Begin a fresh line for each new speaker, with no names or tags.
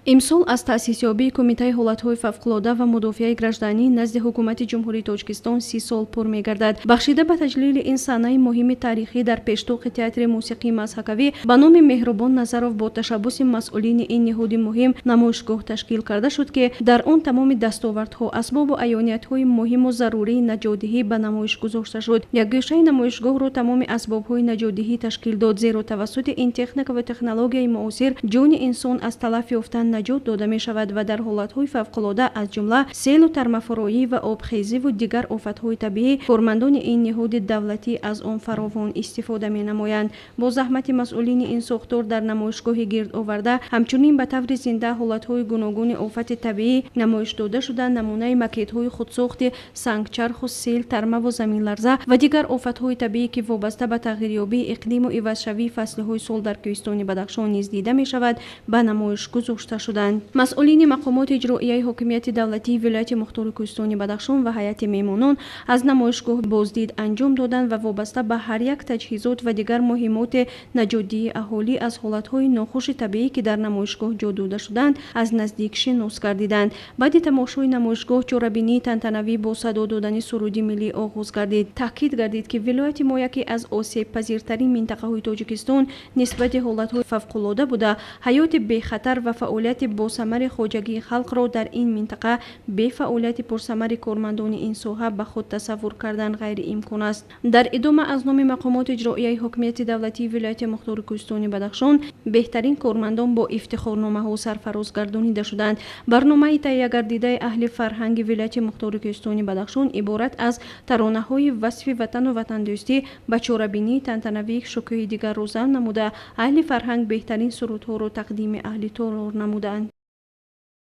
Имсол аз таъсисёбии Кумитаи ҳолатҳои фавқулода ва мудофиаи гражданӣ назди Ҳукумати Ҷумҳурии Тоҷикистон 30 сол пур мегардад. Бахшида ба таҷлили ин санаи муҳими таърихӣ дар пештоқи театри мусиқии мазҳакавӣ ба номи Меҳрубон Назаров бо ташаббуси масъулини ин ниҳоди муҳим намоишгоҳ ташкил карда шуд, ки дар он тамоми дастовардҳо, асбобу аёниятҳои муҳиму зарурии наҷотдиҳӣ ба намоиш гузошта шуд. Як гӯшаи намоишгоҳро тамоми асбобҳои наҷотдиҳӣ ташкил дод, зеро тавассути ин техника ва технологияи муосир ҷони инсон аз талаф ёфтан наҷот дода мешавад ва дар ҳолатҳои фавқулода, аз ҷумла селу тармафуроӣ ва обхезиву дигар офатҳои табиӣ, кормандони ин ниҳоди давлатӣ аз он фаровон истифода менамоянд. Бо заҳмати масъулини ин сохтор дар намоишгоҳи гирд оварда ҳамчунин ба таври зинда ҳолатҳои гуногуни офати табиӣ намоиш дода шуда, намунаи макетҳои худсохти сангчарху сел, тармаву заминларза ва дигар офатҳои табиӣ, ки вобаста ба тағйирёбии иқлиму ивазшавии фаслҳои сол дар кӯҳистони Бадахшон низ дида мешавад, ба намоиш гузошта шуданд. Масъулини мақомоти иҷроияи ҳокимияти давлатии вилояти мухтори кӯҳистони Бадахшон ва ҳайати меҳмонон аз намоишгоҳ боздид анҷом доданд ва вобаста ба ҳар як таҷҳизот ва дигар муҳимоти наҷотдиҳии аҳолӣ аз ҳолатҳои нохуши табиӣ, ки дар намоишгоҳ ҷо дода шуданд, аз наздик шинос гардиданд. Баъди тамошои намоишгоҳ чорабинии тантанавӣ бо садо додани суруди миллӣ оғоз гардид. Таъкид гардид, ки вилояти мо яке аз осебпазиртарин минтақаҳои Тоҷикистон нисбати ҳолатҳои фавқулода буда, ҳаёти бехатар ва фаъолияти босамари хоҷагии халқро дар ин минтақа бе фаъолияти пурсамари кормандони ин соҳа ба худ тасаввур кардан ғайриимкон аст. Дар идома аз номи мақомоти иҷроияи ҳокимияти давлатии вилояти мухтори кӯҳистони Бадахшон беҳтарин кормандон бо ифтихорномаҳо сарфароз гардонида шуданд. Барномаи таҳиягардидаи аҳли фарҳанги вилояти мухтори кӯҳистони Бадахшон иборат аз таронаҳои васфи ватану ватандӯстӣ ба чорабинии тантанавии шукӯҳи дигар рӯзан намуда, аҳли фарҳанг беҳтарин сурудҳоро тақдими аҳли толор намуданд.